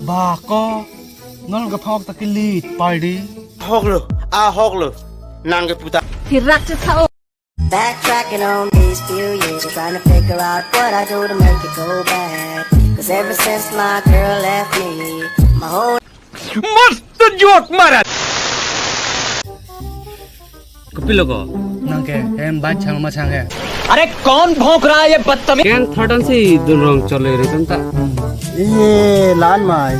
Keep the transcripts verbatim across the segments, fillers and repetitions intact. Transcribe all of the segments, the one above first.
Ba ko, non ke phok ta kilit party. Hok lo, a hok lo, nang ke puta. Thirak chetha-o. Backtracking on these few years, trying to figure out what I do to make it go back. 'Cause ever since my girl left me, my whole मस्त जोक मारा. Kopilo ko? Nang ke hem bike chang ma chang he. अरे कौन भौंक रहा है ये बदतमीज? Keng third an si dun rong chole re tum ta. Iye lan mai.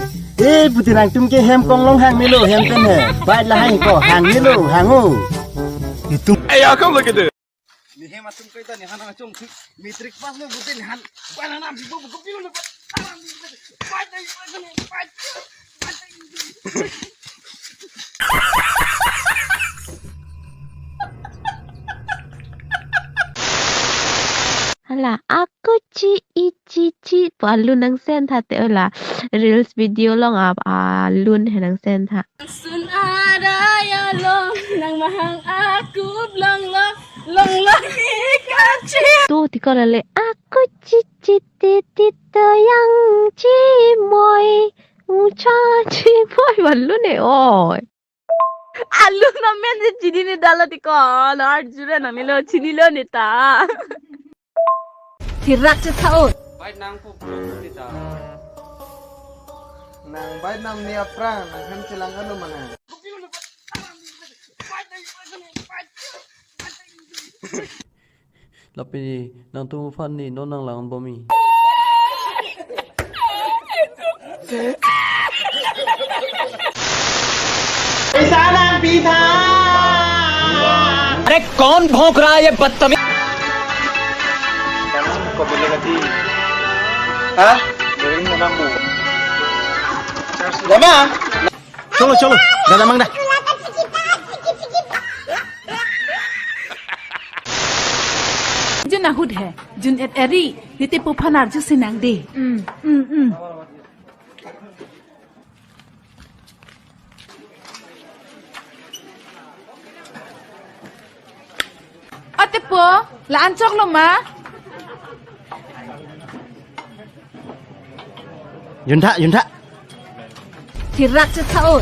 Eh, puti nangtum ke hem konglong hang melo, hem pen he. Bike lahai ko hang melo, hang o. Itum. Hey, y'all, come look at this. Ni hem atum kaita ni han achong thik. Matric pass lo puti ni han. Banana bibo buku bibo lo. Hala, ako chi i chi chi pu alun nang send tha te, ola reels video along a, alun he nang send tha. Sun arai along nang mahang akup long long long long ni kachi. Tu tiko lale, ako chi chi ti ti to yang chi moi, ucha chi moi pu alun he oi. Alun amen si chini ni dala tiko, lar jure nang nilo chinilo ni ta. Thirak chetha-o. Bike nang po pulo ni ta. Nang bike nang ni aphrang, nang hem chelang kanu mana? Lapen nangtum aphan ni non nang lang bommi. पैसा nang pi tha. अरे कौन भौंक रहा है ये बदतमीज? Kamu kok boleh kati? Hah? Dari mana bu? Lama? Cholo, cholo. Dada mang dah. Jun ahut hai, jun et eri, yete po phanar ju sinang de. Hmm, hmm, hmm. Ate po, la-an choklo ma? Juntha, juntha. Thirak chetha-o.